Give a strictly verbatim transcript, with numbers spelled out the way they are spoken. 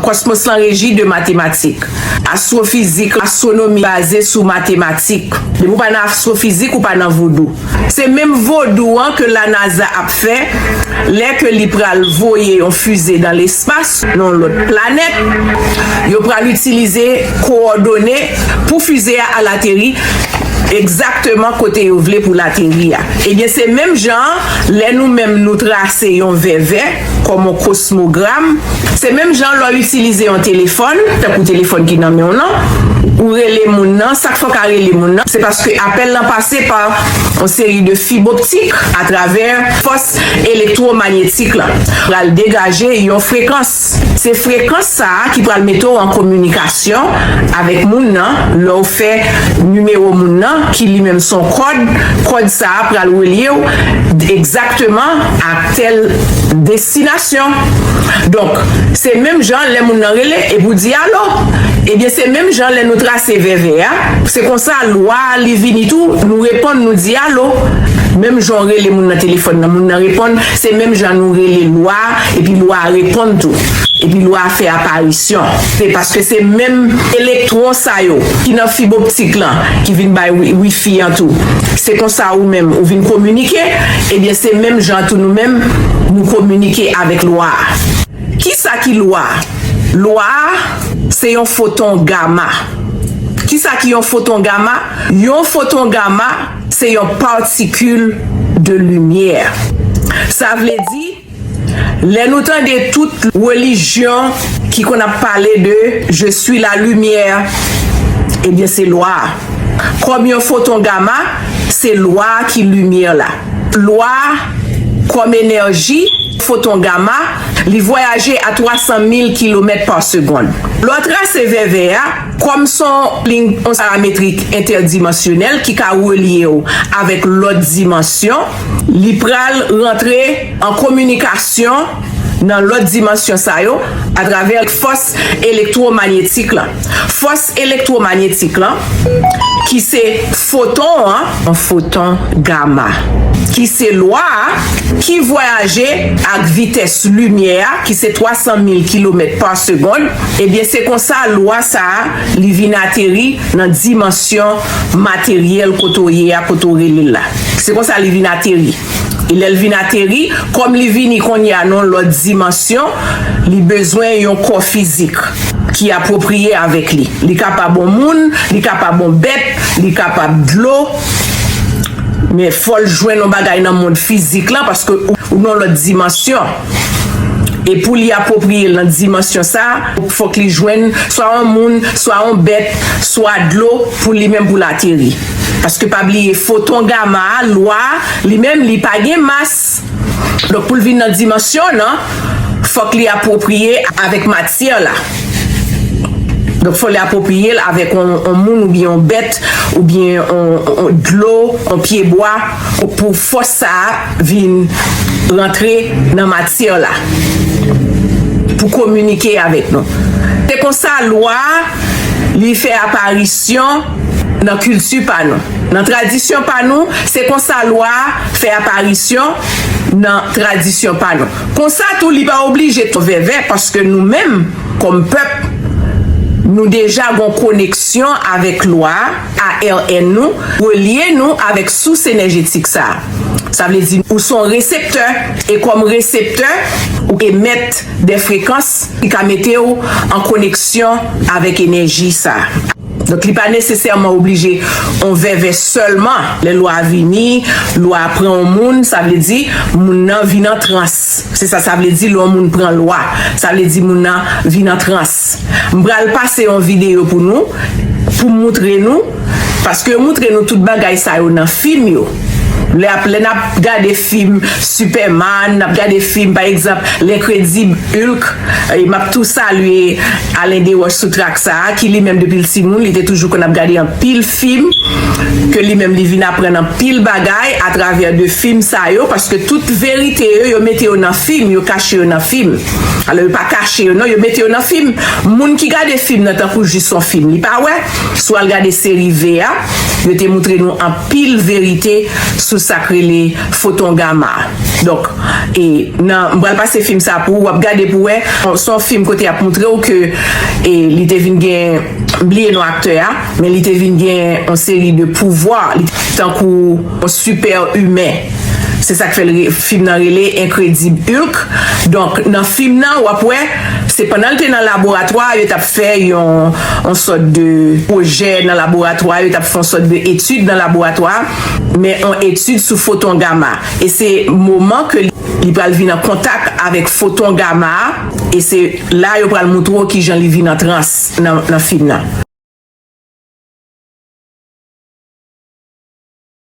Kòsmos lan reji de matematik. Astwofizik, astwonomi baze sou matematik. Depi w pa nan astwofizik, ou pa nan vodou. Se menm vodou an ke la NASA ap fè lè ke li pral voye yon fize nan lespas, nan yon lòt planèt. Yo pral itilize kowòdone pou fize a al ateri egzakteman kote yo vle pou l ateri a. Ebyen, se menm jan an, lè nou menm nou trase yon vèvè kòm yon kosmogram, se menm jan lè w itilize yon telefòn, tankou telefòn ki nan men w lan, ou rele moun nan, sa k fè w ka rele moun nan, se paske apèl lan pase pa yon seri de fib optik atravè fòs elektwomanyetik lan. Pral degaje yon frekans. Se frekans sa a ki pral mete w an kominikasyon avèk moun nan. Lè w fè nimewo moun nan, ki li menm se yon kòd, kòd sa a pral relye w egzakteman ak tèl destinasyon. Donk, se menm jan lè moun nan rele epi w di alo. Ebyen, se menm jan lè nou trase vèvè a. Se konsa lwa a li vini tou, nou reponn, nou di alo. Menm jan w rele moun nan telefòn nan, moun nan reponn, se menm jan nou rele lwa a, epi lwa a reponn tou. Epi lwa a fè aparisyon. Se paske se menm elektwon sa yo ki nan fib optik lan ki vin bay wi-, wifi an tou. Se konsa ou menm ou vin kominike, ebyen se menm jan tou nou menm nou kominike avèk lwa a. Kisa ki lwa a? Lwa a se yon foton gama. Kisa ki yon foton gama? Yon foton gama se yon patikil de limyè. Sa vle di, lè nou tande tout relijyon ki konn ap pale de je suis la lumière, ebyen se lwa a. Kòm yon foton gama, se lwa a ki limyè la. Lwa a kòm enèji, foton gama, li vwayaje a twa san mil kilomèt pa segonn. Lè w trase vèvè a, kòm se yon liy, yon parametrik entèdimansyonèl ki ka relye w avèk lòt dimansyon, li pral rantre an kominikasyon nan lòt dimansyon sa yo atravè fòs elektwomanyetik lan. Fòs elektwomanyetik lan, ki se foton an, yon foton gama, ki se lwa a, ki vwayaje ak vitès limyè a, ki se twa san mil kilomèt pa segonn, ebyen, se konsa lwa sa a, li vin ateri nan dimansyon materyèl kote w ye a, kote w rele l la. Se konsa li vin ateri. E lè l vin ateri, kòm li vini kounye a nan yon lòt dimansyon, li bezwen yon kò fizik ki apwopriye avèk li. Li kapab yon moun, li kapab yon bèt, li kapab dlo, men fò l jwenn yon bagay nan mond fizik lan, paske ou, ou nan yon lòt dimansyon. E pou li apwopriye l nan dimansyon sa a, fòk li jwenn swa yon moun, swa yon bèt, swa dlo pou li menm pou l ateri. Paske pa bliye, foton gama a, lwa a, li menm, li pa gen mas. Donk, pou l vin nan dimansyon an, fòk li apwopriye avèk matyè la. Donk, fò li apwopriye l avèk yon, yon moun oubyen yon bèt, oubyen yon, yon dlo, yon pyebwa, pou fòs sa a vin rantre nan matyè la, pou kominike avèk nou. Se konsa lwa a, li fè aparisyon nan kilti pa nou. Nan tradisyon pa nou, se konsa lwa a fè aparisyon nan tradisyon pa nou. Konsa tou, li pa oblije tou vèvè, paske nou menm, kòm pèp, nou deja gon koneksyon avèk lwa a, A R N nou, relye nou avèk sous enèjetik sa a. Sa vle di, ou se yon reseptè, e kòm reseptè, ou emèt de frekans ki ka mete w an koneksyon avèk enèji sa a. Donk, li pa nesesèman oblije yon vèvè sèlman. Lè lwa a vini, lwa a pran yon moun, sa vle di, moun nan vin an trans. Se sa sa vle di, lè yon moun pran lwa. Sa vle di, moun nan vin an trans. M pral pase yon videyo pou nou, pou m moutre nou, paske yo moutre nou tout bagay sa yo nan fim yo. Lè ap, lè n ap gade fim Superman, n ap gade fim, pa egzanp, L'Incredible Hulk, e m ap tou salye Alain Desroches sou trak sa a, ki li menm depi l timoun, li te toujou konn ap gade anpil fim, ke li menm li vin aprann anpil bagay atravè de fim sa yo, paske tout verite yo, yo mete yo nan fim, yo kache yo nan fim. Alò, yo pa kache yo, non, yo mete yo nan fim. Moun ki gade fim nan tankou jis yon fim, li pa wè. Si w al gade seri V a, Yo te moutre nou anpil verite sou sa k rele foton gama. Donk, e nan m pral pase fim sa pou ou, w ap gade pou wè. Se yon fim kote y ap moutre w ke e li te vin gen, m bliye non aktè a, men li te vin gen yon seri de pouvwa, li tankou yon sipè imen. Se sa k fè l re- fim nan rele Enkredib Hulk. Donk, nan fim nan, w ap wè, se pandan l te nan laboratwa, yo t ap fè yon, yon sòt de pwojè nan laboratwa, yo t ap fè yon sòt de etid nan laboratwa, men yon etid sou foton gama. E se moman ke li, li pral vin an kontak avèk foton gama a, e se la yo pral moutre w kijan li vin an trans nan, nan fim nan.